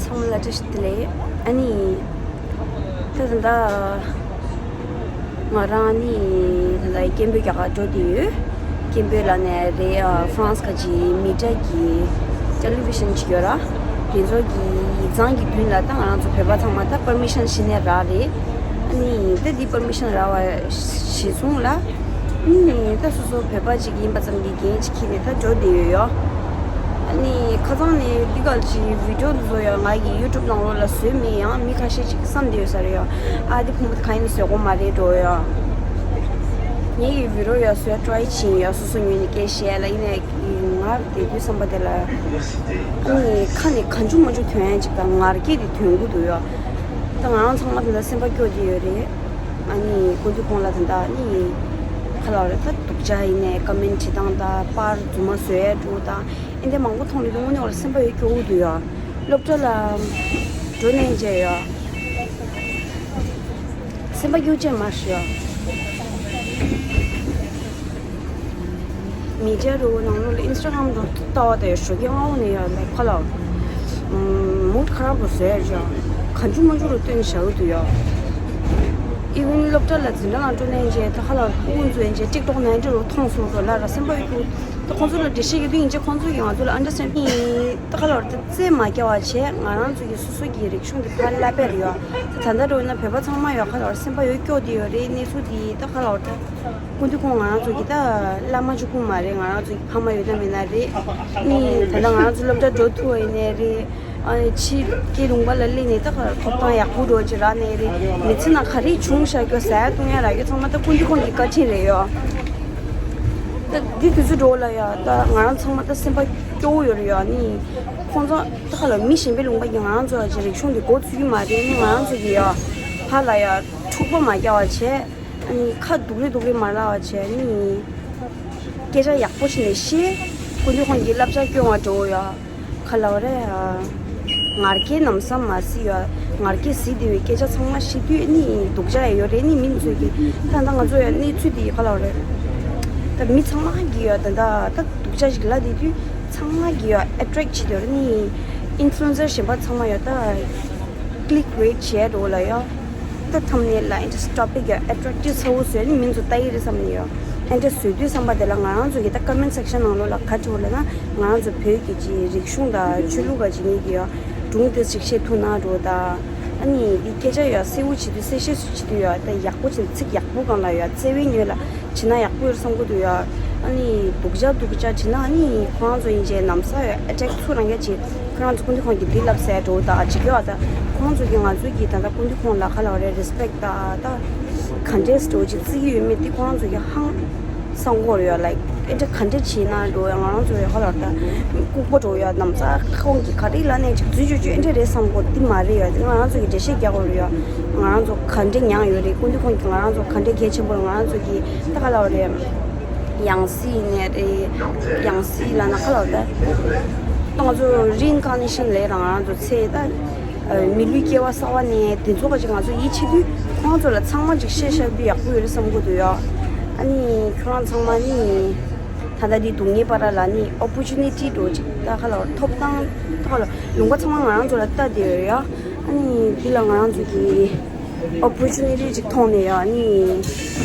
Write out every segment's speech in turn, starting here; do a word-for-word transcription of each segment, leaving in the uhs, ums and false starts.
ཚང་མ་ལ་བཀྲ་ཤིས་བདེ་ལེགས། ཨ་ནི། ད་ད་ད། ང་རང་ནི་ད་ད་སྐད་འབོད་རྒྱག་ག་འགྲོ་བསྡད་ཡོད། སྐད་འབོད་ལབ་ནས་རེད། ཨ། ཧྥ་རན་སི་ཁ་ཅིག་མི་ཊ་གི་ཊེ་ལི་ཝི་ཤན་ཅིག་ཡོད་ར། དེ་ཚོ་གི་ཡིག་ཚང་གི་མདུན་ལ་ད་ང་རང་ཚོ་བོད་པ་ཚང་མ་ད་པར་མི་ཤན་ཞུས་ནས་རག་རེད། ཨ་ནི་ད་འདི་པར་མི་ཤན་རག་པ་གཞིར་བཟུང་ལ། ཨ་ནི་ད་སོ་སོ་བོད་པ་ཅིག་ཡིན་པ་ཙམ་གྱིས་འགན་ཅིག་འཁྱེར་ནས་ད་འགྲོ་བསྡད་ཡོད་ཡོ། ཨ་ནི་ཁ་སང་ནས་འདི་ག་ཅིག་བི་ཌི་ཡོ་འདི་ཚོ་ཡང་ང་གི་ཡུ་ཊུབ་ནང་ལོགས་ལ་བཟོས་མེད། ཡང་མི་ཁ་ཤས་ཅིག་བསམ་བསྡད་ཡོད་ས་རེད་ཡོ། ཨ་འདི་ཕོ་མོ་གང་ཡིན་བཟོས་དགོས་མ་རེད་འགྲོ་ཡོ། ངེད་ཀྱི་བི་ཌི་ཡོ་ཡང་བཟོས་ཊ་རའི་བྱས་ཡོ། སོ་སོ་ངོས་ནས་སྐད་བཤད་ལ་ཡིན་ནའི་ང་བསྡད་དུས་བསམ་པ་དེ་ལ། ཨ་ནི་ཁ་ནས་གང་བྱུང་མང་བྱུང་ཐོན་ཡ་ཅིག་དང་ངར་སྐད་དེ་ཐོན་གྱི་འདུག་ཡོ། ད་ང་རང་ཚང་མ་དེ་ལ་སེམས་པ་སྐྱོ་བསྡད་ཡོད་རེད། ཨ་ནི་སྐུ་མདུན་ཁོང་ལ་ད་ལྟ་ཨ་ནི་ག་ལབ་རེད། ད་སྡུག་ཅག་ཡིན་ནའི་ཀོ་མེན་ཊི་བྲིས་སྟངས་དང་པར་རྫུན་མ་བཟོ་ཡ་འདྲ་དང་ཨེ་འདྲ་མང་པོ་མཐོང་དུས་དངོས་གནས་ལ་སེམས་པ་ཡང་སྐྱོ་བོ་འདུག་ཡ། སློབ་གྲྭ་ལ་འགྲོ་ནས་མཇལ་ཡ། སེམས་པ་སྐྱོ་ཅན་མ་ཞུ་ཡ། མི་ཊ་རུ་ནང་ལོགས་ལ་ཨིན་སི་ཊ་གྷ་རམ་རུ་ལྟ་བ་དང་ཞོགས་ཀས་སྔ་པོ་ནས་ཡ་ལ་ཁ་ལ། མུ་ཌི་ཁ་རབ་རུ་བཟོས་ཡ། གང་བྱུང་མང་བྱུང་རུ་སྟོན་བཞག་གི་འདུག་ཡ། ཨི་ཝན་སློབ་གྲྭ་ལ་འཛིན་གྲྭ་ནང་འགྲོ་ནས་རྗེས་ད་ཁ་ལ་ཕྲུ་གུ་ཚོ་ཡན་ཆད་ཊིག་ཊོག་ནང་འདྲ་རུ་མཐོང་སོང་རུ་ལ་ར་སེམས་པ་ཡོད་རྒྱུ། ད་ཁོང་ཚོ་ལ་འགྲེལ་བཤད་ཡོད་དུས་ཡིན་ཆད་ཁོང་ཚོ་གིས་ང་ཚོ་ལ་ཨན་ཌར་སི་ཊེན་ཌ་ད་ཁ་ལ་བར་དུ་རྩེད་མ་རྒྱག་པ་བྱས། ང་རང་ཚོ་གི་སོ་སོ་གི་རིག་གཞུང་གི་ཕར་བསླབ་པ་རེད་ཡོ། ད་ད་ལྟ་འགྲོ་ན་བོད་པ་ཚང་མ་ཡོ་ཁ་ལ་བར་སེམས་པ་ཡོད་སྐྱོ་བསྡད་ཡོད་རེད། གནས་ཚུལ་འདི་ད་ཁ་ལ་བར་ད། སྐུ་མདུན་ཁོང་ང་རང་ཚོ་གི་ད་བླ་མ་གཅིག་པུ་མ་རེད། ང་རང་ཚོ་གི་ཕ་མ་ཡོད་ན་མེད་ན་རེད། ནི་ད་ལྟ་ང་རང་ཚོ་སློབ་གྲྭ་འགྲོ་ཐུབ་པ་ཡིན་ནའི་རེད། ཨ་ནི་ཕྱི་རྒྱལ་ལུང་པ་ལ་སླེབས་ནས་ད་ག་ཐོབ་ཐང་ཡག་པོ་འགྲོ་ཅིག་རག་ནའི་རེད། མི་ཚེ་ནང་ག་རེ་བྱུང་བཞག་རྒྱུ་ཟ་ཡ་བཏུང་ཡ་རག་རྒྱུ་ཚང་མ་ད་སྐུ་མདུན་ཁོང་གི་བཀའ་དྲིན་རེད་ཡོ། ད་འདི་དུས་ཚོད་འགྲོ་ལ་ཡ་ད་ང་རང་ཚང་མ་ད་སེམས་པ་སྐྱོ་བོ་ཡོད་རེད་ཡོ། ནི་ཁོང་ཚོ་ད་ག་ལ་མི་གཞན་པའི་ལུང་པ་གིས་ང་རང་ཚོ་ལ་ཅིག་རིག་གཞུང་འདི་མགོ་ཚོད་ཀྱི་མ་རེད། ནི་ང་རང་ཚོ་གི་ཡ་ཕར་ལ་ཡ་འཁྲུག་པ་མ་རྒྱག་པ་བྱས། ཨ་ནི་ཁ་སྡུག་རེ་སྡུག་རེ་མ་ལབ་པ་བྱས། ཨ་ནི་སྐད་ཆ་ཡག་པོ་བྱས་ནས་བཤད། སྐུ་མདུན་ཁོང་གི་བསླབ་བྱ་སྐྱོན་བ་འགྲོ་ཡ། ག་ལབ་རེད། ཨ། ངར་སྐད་ནམ་སང་མ་གཟིགས་ཡ། ངར་སྐད་གཟིགས་བསྡད་པའི་སྐད་ཆ་ཚང་མ་བཤད་དུས་ཨ་ནི་སྡུག་ཅག་ཡོད་རེད། ཨ་ནི་མི་ཚོས་ཀྱིས་ད་ལྟ་ང་ཚོ་ཡ་གནས་ཚུལ་འདི་ག་ལབ་རེད། ད་མི་ཚང་མ་གིས་ཡ་ད་ད་ད་སྡུག་ཅག་ཞིག་ལབ་བསྡད་དུས་ཚང་མ་གིས་ཡ་ཨེ་ཊེག་བྱེད་འདོད་རེད། ཨ་ནི་ཨིན་ཕུ་ལུ་ཨེན་སར་གཞན་པ་ཚང་མ་ཡ་ད། ཀི་ལིག་རེཊ་བྱས་འགྲོ་ལ་ཡོ། ད་ཐམ་ནེལ་ལ་ཨེ་འདྲ་ཊོ་པིག་ཡ་ཨེ་ཊེག་ཊིབ་ཚ་བོ་བཟོས་ནས་མི་ཚོ་ལྟ་ཡི་རེད་བསམ་ནས་ཡོ། ཨེ་འདྲ་བཟོས་དུས་བསམ་པ་དེ་ལ་ང་རང་ཚོ་གི་ད་ཀོ་མེན་ཊི་སེག་ཤན་ནང་ལོགས་ལ་ག་འགྲོ་ལབ་ན་ང་རང་ཚོ་བོད་ཀྱི་ཅིག་རིག་གཞུང་དང་ཆོས་ལུགས་ཀ་ཅིག་ངེད་ཀྱི་ཡོ། སྒྲུང་དེ་ཅིག་བཤད་ཐུབ་ན་འགྲོ་ད། ཨ་ནི་འདི་སྐད་ཆ་ཡོ་གསལ་བོ་བྱེད་དུས་གསལ་བཤད་སུ་བྱེད་དུས་ཡོ་ད་ཡག་པོ་བྱེད་ཚིག་ཡག་པོ་གང་ལ་ཡོ་བརྩེ་བའི་ངོས་ལ། བྱེད་ན་ཡག་པོ་ཡོད་བསམ་གྱི་འདུག་ཡ། ཨ་ནི་སྡུག་ཅག་སྡུག་ཅག་བྱེད་ན་ཨ་ནི་ཁོ་རང་ཚོ་ཡིན་ཅེ་ནམ་ས་ཡོད་ཨེ་ཊེག་ཚུར་རང་རྒྱ་ཅིག་ཁོ་རང་ཚོ་སྐུ་མདུན་ཁོང་གི་འདི་ལབ་ཟེར་འགྲོ་ད་ཅིག་ཡོད་ད། ཁོ་རང་ཚོ་གི་ང་ཚོ་གི་ད་ལྟ་སྐུ་མདུན་ཁོང་ལ་ག་ལབ་རེད་རེ་སི་པེག་ད་ད་ག་འདྲས་འགྲོ་ཅིག་བརྩི་གི་ཡོད་མེད་དེ་ཁོ་རང་ཚོ་གི་ཧང་སང་གོ་རེད་ཡ། ལའིག་ཨེ་འདྲ་ག་འདྲས་བྱེད་ན་འགྲོ་ཡ་ང་རང་ཚོ་ཡ་ག་ལབ་ད་ལྐུགས་པ་འགྲོ་ཡ་ནམ་ས་ཁོང་གི་ག་རེ་ལབ་ནས་ཅིག་འཛུལ་ཅོ་ཅོ་ཨེ་འདྲ་རེད་བསམ་གོ་འདི་མ་རེད་ཡ། ང་རང་ཚོ་གི་འགྲེལ་བཤད་རྒྱག་གོ་རེད་ཡ། ང་རང་ཚོ་ག་འདྲས་མྱངས་ཡོད་རེད། སྐུ་མདུན་ཁོང་གི་ང་རང་ཚོ་ག་འདྲས་གལ་ཆེན་པོ་རེད། ང་རང་ཚོ་གི་ད་ག་ལབ་རེད། ཡང་སྲིད་ནས་རེད། ཡང་སྲིད་ལབ་ན་ག་ལབ་ད། ང་ཚོ་རི་ཨིན་ཀར་ནེ་ཤན་ལབ་ར་ང་རང་ཚོ་ཚེ་ད་མི་ལུས་སྐྱེ་བ་གསར་བ་ནས་དེ་ཚོ་ག་ཅིག་ང་ཚོ་ཡིད་ཆེས་དུས་ཁོང་ཚོ་ལ་ཚང་མ་ཅིག་བཤད་བཤད་དུས་ཡག་པོ་ཡོད་རེད་བསམ་གི་འདུག་ཡ། ཨ་ནི་ཁྱོད་རང་ཚང་མ་ནི་ད་ལྟ་འདི་སྡུག་བསྔལ་བར་ལ་ནི་ཨོ་པོར་ཅུ་ནི་ཊི་འགྲོ་ཅིག་ད་ག་ལབ་ཐོབ་ཐང་ད་ག་ལབ་ལུང་པ་ཚང་མ་ང་རང་ཚོ་ལ་ལྟ་བསྡད་ཡོད་ཡ། ཨ་ནི་འདི་ལ་ང་རང་ཚོ་གི་ཨོ་པོར་ཅུ་ནི་ཊི་ཅིག་མཐོང་ནས་ཡ། ཨ་ནི་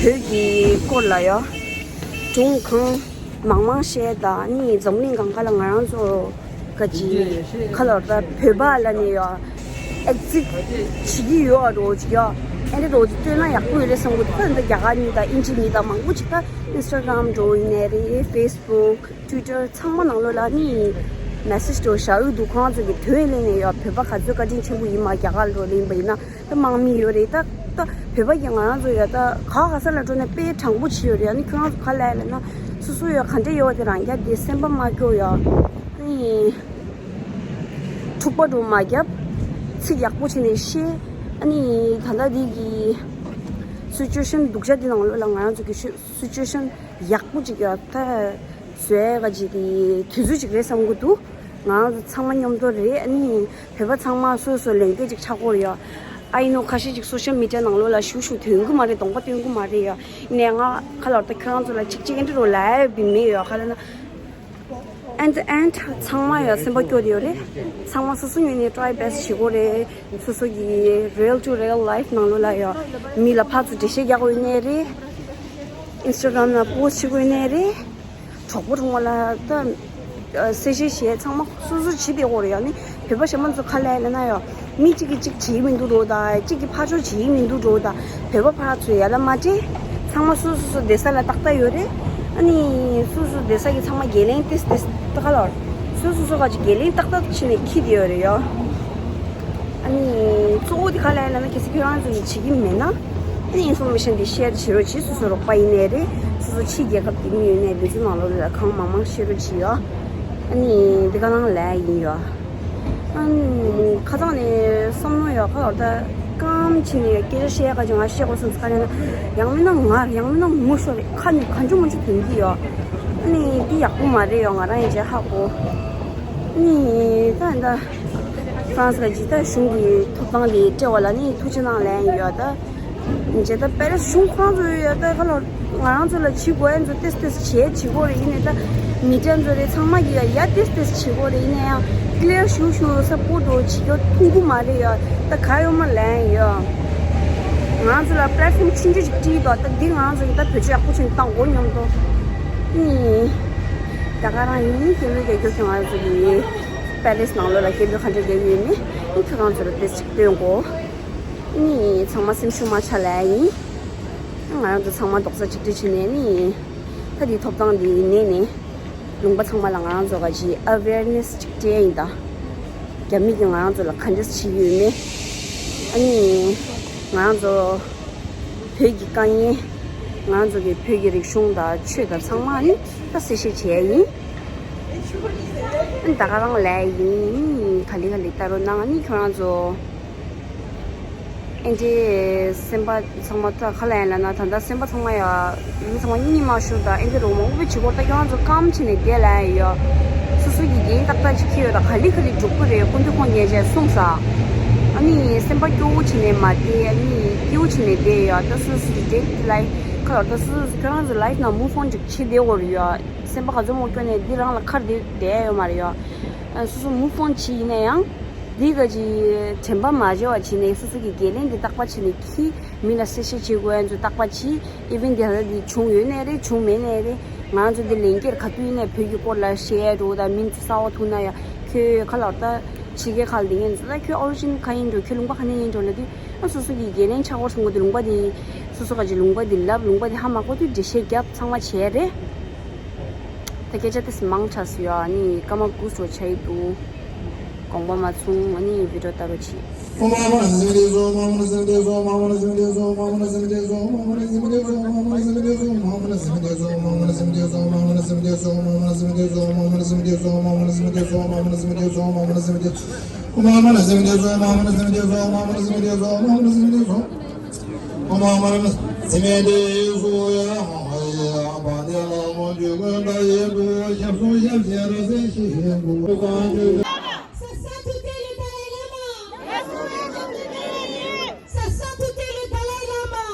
བོད་ཀྱི་སྐོར་ལ་ཡ་སྒྲུང་གང་མང་མང་བཤད། ད་ནི་འཛམ་གླིང་གང་ག་ལ་ང་རང་ཚོ་ག་ཅི་ག་ལབ་ད་བོད་པ་ལ་ནི་ཡ་ཨེག་ཛིཊ་བྱེད་ཀྱི་ཡོད་རོ་ཅིག་ཡ། ཨེ་འདྲ་རོ་ཅིག་སྟོན་ན་ཡག་པོ་ཡོད་རེད་བསམ་གི་འདུག་ད་འདི་རྒྱ་གར་མི་དང་དབྱིན་ཇི་མི་དང་མང་པོ་ཅིག་ད་ཨིན་སི་ཊ་གྷ་རམ་འགྲོ་ཡིན་ནའི་རེད། ཕེ་སི་བུག་ཊུ་ཝི་ཊར་ཚང་མ་ནང་ལོགས་ལ་ནི་མེ་སེ་ཇི་འགྲོ་བཞག་གི་འདུག་ཁོ་རང་ཚོ་གི་དོན་ལེན་ནས་ཡ་བོད་པ་ག་ཚོད་བཀའ་དྲིན་ཆེན་པོ་ཡིན་མ། རྒྱ་གར་ལ་འགྲོ་ལེན་པ་ཡིན་ན། ད་དམག་མི་ཡོད་རེད། ད་ད་བོད་པ་གི་ང་རང་ཚོ་ཡ་ད་ག་ག་ས་ལ་འགྲོ་ན་དཔེ་དྲང་པོ་བྱས་ཡོད་རེད། ཨ་ནི་ཁྱོད་རང་ཚོ་ག་ལ་ཡ་ལབ་ན་སོ་སོ་ཡ་ག་འདྲ་ཡོད་པ་དེ་རང་རྒྱ་དེ་སེམས་པ་མ་སྐྱོ་ཡ། ཨ་ནི་འཁྲུག་པ་འགྲོ་མ་རྒྱབ། ཚིག་ཡག་པོ་བྱས་ནས་བཤད། ཨ་ནི་ད་ལྟ་འདི་གི་སི་ཅུ་ཨེ་ཤན་སྡུག་ཅག་འདི་ནང་ལོགས་ལ་ང་རང་ཚོ་གི་སི་ཅུ་ཨེ་ཤན་ཡག་པོ་ཅིག་ཡ་ད་བཟོ་ཡ་ག་ཅིག་གི་དུས་ཚོད་ཅིག་རེད་བསམ་གི་འདུག་ང་རང་ཚོ་ཚང་མ་མཉམ་དུ་རེད། ཨ་ནི་བོད་པ་ཚང་མ་སོ་སོ་ལས་འགན་ཅིག་ཆགས་ཀྱི་ཡོད་རེད་ཡ། ཨ་ཡིན་ནོ་ཁ་ཤས་ཅིག་སོ་ཤལ་མི་ཌི་ཡ་ནང་ལོགས་ལ་ཞུ་ཞུ་ཐོན་གི་མ་རེད། གདོང་པ་སྟོན་གི་མ་རེད་ཡ། ནས་ང་ག་ལབ་ད་ཁྱོད་རང་ཚོ་ལ་ཅིག་ཅིག་ཨེ་འདྲ་རོ་ལབ་ཡ་བི་མེད་ཡ། ག་ལབ་ན། And and ཚང་མ་ཡང་སེམས་པ་སྐྱོ་དེ་ཡོད་རེད། ཚང་མ་སོ་སོ་ངོས་ནས་try best བྱེད་དགོས་རེད། སོ་སོ་གི་real to real life ནང་ལོགས་ལ་ཡང་མི་ལ་ཕར་ཚུར་འགྲེལ་བཤད་རྒྱག་དགོས་ཡིན་ནའི་རེད། Instagram ནང་post བྱེད་དགོས་ཡིན་ནའི་རེད། གྲོགས་པོ་གྲོགས་མོ་ལ་ད་གསལ་བཤད་བྱེད་ཚང་མ་སོ་སོ་བྱེད་བསྡད་དགོས་རེད། ཡང་ནི་བོད་པ་གཞན་པ་ཚོ་ཁ་ལ་ལབ་ན་ཡང་མི་གཅིག་གིས་གཅིག་བྱེད་ཀྱི་མི་འདུག་འགྲོ་དང་། གཅིག་གིས་ཕར་ཕྱོགས་བྱེད་ཀྱི་མི་འདུག་འགྲོ་དང་། བོད་པ་ཕར་ཚུར་ཡ་ལ་མ་སྤྲད། ཚང་མ་སོ་སོ་སོ་སྡོད་ས་ལ་ཏག་ཏག་ཡོད་རེད། ཨ་ནི་སོ་སོ་སྡོད་ས་གི་ཚང་མ་འགན་ལེན་ཏེ་ཏེ་ཏག་ལ་སོ་སོ་སོ་ག་ཅིག་འགན་ལེན་ཏག་ཏག་བྱས་ནས་འཁྱེར་བསྡད་ཡོད་རེད་ཡ། ཨ་ནི་གཙོ་བོ་དེ་ག་ལ་ཡིན་ལབ་ན། གལ་སྲིད་ཁྱོད་རང་ཚོ་གིས་བྱེད་ཀྱི་མེད་ན། ཨ་ནི་information དེ་share བྱེད་རོགས་གྱིས། སོ་སོ་རོགས་པ་ཡིན་ནའི་རེད། སོ་སོ་ཕྱི་རྒྱལ་ཁབ་ཀྱི་མི་ཡིན་ནའི་འདི་ཚོ་ནང་ལོགས་ལ་གང་མང་མང་share རོགས་གྱིས་ཡ། ཨ་ནི་འདི་ག་རང་ལ་ཡིན་ཡ། ཨ་ནི་ཁ་སང་ནས་བསམ་བློ་ཡ་ག་ལ་ད་སྐམ་ཕྱིན་ནས་ཡ་སྐད་ཆ་བཤད་ག་ཅིག་ང་བཤད་དགོས་སོང་ཟེར། ག་རེ་ན་ཡང་མིན་ན་ང་ཡང་མིན་ན་ངུ་ཤོར་རེད། ཁ་ནས་གང་བྱུང་མང་བྱུང་ཐོན་གྱི་ཡ། ཨ་ནི་འདི་ཡག་པོ་མ་རེད་ཡ། ང་རང་ཡིན་ཅེས་ཧ་གོ། ཨ་ནི་ད་ད། ཧྥ་རན་སི་ག་ཇི་ལྟར་གཞུང་གི་ཐོབ་ཐང་དེ་སྤྲད་པ་ལ་ནི་ཐུགས་རྗེ་གནང་ལན་ཡོད་ད། ཇི་ལྟར་པེ་རེ་སི་གཞུང་ཁོ་རང་ཚོ་ཡོད་ད། ག་ལ་ང་རང་ཚོ་ལ་བྱེད་དགོས་ཡ་ཚོ་ཏེས་ཏེས་བྱེད་བྱེད་དགོས་རེད། ཡིན་ནའི་ད་མི་གྲངས་ཚོ་རེད། ཚང་མ་གི་ཡ་ཡ་ཏེས་ཏེས་བྱེད་དགོས་རེད། ཡིན་ན་ཡང་ཀི་ལི་ཡར་ཞུ་ཞུ་སབ་པོར་ཊི་འགྲོ་བྱེད་རྒྱུ་མཐོང་གི་མ་རེད་ཡ། ད་ག་ཡོད་མ་ལན་ཡོད། ང་རང་ཚོ་ལ་པེ་ལེ་ཊི་ཕོམ་ཆུང་ཆུང་ཅིག་བྲིས་འདུག་ད་འདི་ང་རང་ཚོ་གི་ད་བེད་སྤྱོད་ཡག་པོ་བྱས་ནས་བཏང་དགོས་སྙམ་འདུག་ཨ་ནི་ད་ག་རང་ཡིན། སྐད་འབོད་རྒྱག་རྒྱུ་ཁྱོད་ང་རང་ཚོ་གི་པེ་རེ་སི་ནང་ལོགས་ལ་སྐད་འབོད་ག་འདྲ་རྒྱག་གི་ཡོད་མེད་ཨ་ཁྱོད་རང་ཚོ་ལ་ཏོག་ཙམ་སྟོན་དགོས། ཨ་ནི་ཚང་མ་སེམས་ཤུགས་མ་ཆག་ལབ་ཡ་ཡིན། ང་རང་ཚོ་ཚང་མ་རྡོག་རྩ་གཅིག་སྒྲིལ་བྱས་ནས་ཨ་ནི་ད་འདི་ཐོབ་ཐང་འདི་ནས་ནས་ལུང་པ་ཚང་མ་ལ་ང་རང་ཚོ་ག་ཅིག་ཨ་ཝེར་ནེ་སི་ཅིག་སྤྲད་ཡིན་ད། རྒྱ་མི་གིས་ང་རང་ཚོ་ལ་ག་འདྲས་བྱེད་ཀྱི་ཡོད་མེད། ཨ་ནི་ང་རང་ཚོ་བོད་ཀྱི་དཀའ་ངལ། ང་རང་ཚོ་གི་བོད་ཀྱི་རིག་གཞུང་དང་ཆོས་དང་ཚང་མ་ནི་ད་གསལ་བཤད་བྱས་ཡིན། ཨ་ནི་ད་ག་རང་ལབ་ཡིན། ག་ལེ་ག་ལེ་ལྟ་རོགས་གནང་། ཨ་ནི་ཁྱོད་རང་ཚོ་ཨེ་འདྲའི་སེམས་པ་ཚང་མ་ད་ག་ལ་ཡིན་ལབ་ན། ད་ལྟ་སེམས་པ་ཚང་མ་ཡ་མི་ཚང་མ་གཉིད་མ་ཤོར་དང་། ཨེ་འདྲ་རོགས་མ་དབུ་བས་བྱེད་སྒོ་ད་ཁྱོད་རང་ཚོ་སྐམ་ཕྱིན་ནས་བསྡད་ལབ་ཡ་ཡོད། སོ་སོ་གི་འགན་ཏག་ཏག་ཅིག་འཁྱེར་ཡོད་ད། ག་ལེ་ག་ལེ་འགྲུབ་ཀྱི་རེད། སྐུ་མདུན་ཁོང་ཉེ་ཆར་གསུངས་ས། ཨ་ནི་སེམས་པ་སྐྱོ་བོ་བྱས་ནས་མ་བསྡད། ཨ་ནི་སྐྱིད་པོ་བྱས་ནས་བསྡད་ཡོད། ད་སོ་སོ་སོ་ཌེ་ལའིཕ་ཁ་ལ་ད་སོ་སོ་ཁྱོད་རང་ཚོ་ལའིཕ་ནང་མུ་ཝ་ཨོན་ཅིག་བྱེད་བསྡད་དགོས་རེད་ཡ། སེམས་པ་ག་ཚོད་མོ་སྐྱོ་ནས་འདི་རང་ལ་ཁར་བསྡད་བསྡད་ཡ་ཡོད་མ་རེད་ཡ། ཨ་སོ་སོ་མུ་ཝ་ཨོན་བྱས་ཡིན་ན་ཡང་འདི་ག་ཅིག་དྲན་པ་མ་བརྗེད་པ་བྱས་ནས་སོ་སོ་གི་འགན་ལེན་འདི་རྟག་པར་བྱས་ནས་འཁྱེར། མི་ལ་གསལ་བཤད་བྱེད་དགོས་ཡ་ཚོ་རྟག་པར་བྱེད། ཨི་ཝེན་ཊི་འདི་ལྟར་འདི་བྱུང་ཡོད་ནའི་རེད། བྱུང་མེད་ནའི་རེད། ང་རང་ཚོ་འདི་ལན་འཁྱེར་ག་དུས་ཡིན་ནའི་བོད་ཀྱི་སྐོར་ལ་བཤད་འགྲོ་དང་། མི་ཚོ་གསར་པ་ཐུག་ན་ཡ་ཁྱོད་ཁ་ལ་ད་ཕྱི་རྒྱལ་ཁག་ལ་འདི་ངན་ཚོ་ད་ཁྱོད་ཨོ་རི་ཇིན་ག་ཡིན་འགྲོ། ཁྱོད་ལུང་པ་ག་ནས་ཡིན་འགྲོ་ལབ་དུས། ཨ་སོ་སོ་གི་འགན་ལེན་ཆགས་སྐོར་སོང་གི་འདུག་ལུང་པ་འདི་སོ་སོ་ག་ཅིག་ལུང་པ་འདི་ལབ། ལུང་པ་འདི་ཧ་མ་གོ་དུས་འགྲེལ་བཤད་རྒྱབ། ཚང་མ་བྱས་རེད། ད་སྐད་ཆ་ཏོག་ཙམ་མང་དྲགས་སོང་ཡ། ཨ་ནི་སྐར་མ་དགུ་ཙམ་ཆགས་ཀྱི་འདུག་དགོངས་པ་མ་ཚོམས། ཨ་ནི་བི་ཌི་ཡོ་ལྟ་རོགས་གྱིས། Sa sainteté le Dalai Lama. Sa sainteté le Dalai Lama.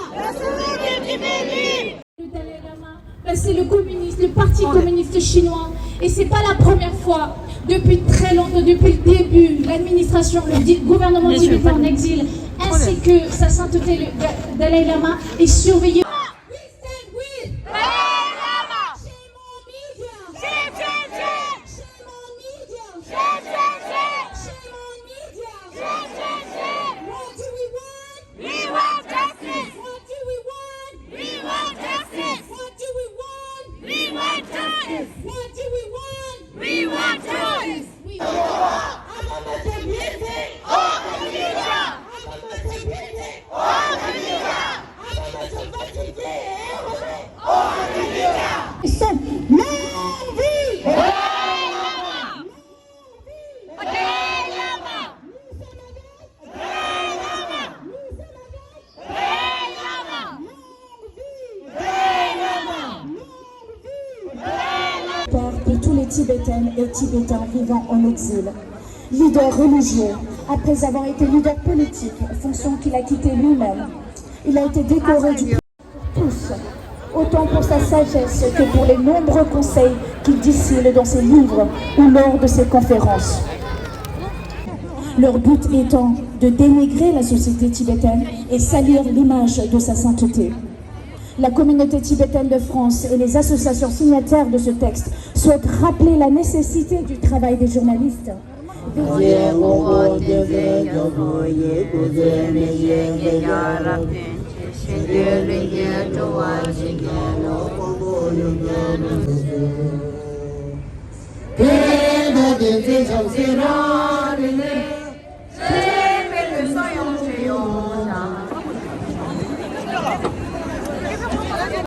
Le Dalai Lama, ben, c'est le communiste, le parti communiste chinois. Et c'est pas la première fois. Depuis très longtemps, depuis le début, l'administration, le di- gouvernement tibétain en exil, ainsi que sa sainteté le Da- Dalai Lama est surveillé. We stand with Dalai Lama. Shame on media. Shame, shame, shame. Shame on media. Shame, shame, shame. Shame on media. Shame, shame, shame. What do we want? We want justice. What do we want? We want justice. What do we want? We want justice. What do we want? We want justice. We want. Ils sont non vie. Pour tous les Tibétaines et Tibétains vivant en exil. Leader religieux, après avoir été leader politique, fonction qu'il a quittée lui-même, il a été décoré du tous. Autant pour sa sagesse que pour les nombreux conseils qu'il distille dans ses livres ou lors de ses conférences. Leur but étant de dénigrer la société tibétaine et salir l'image de sa sainteté. La communauté tibétaine de France et les associations signataires de ce texte souhaitent rappeler la nécessité du travail des journalistes.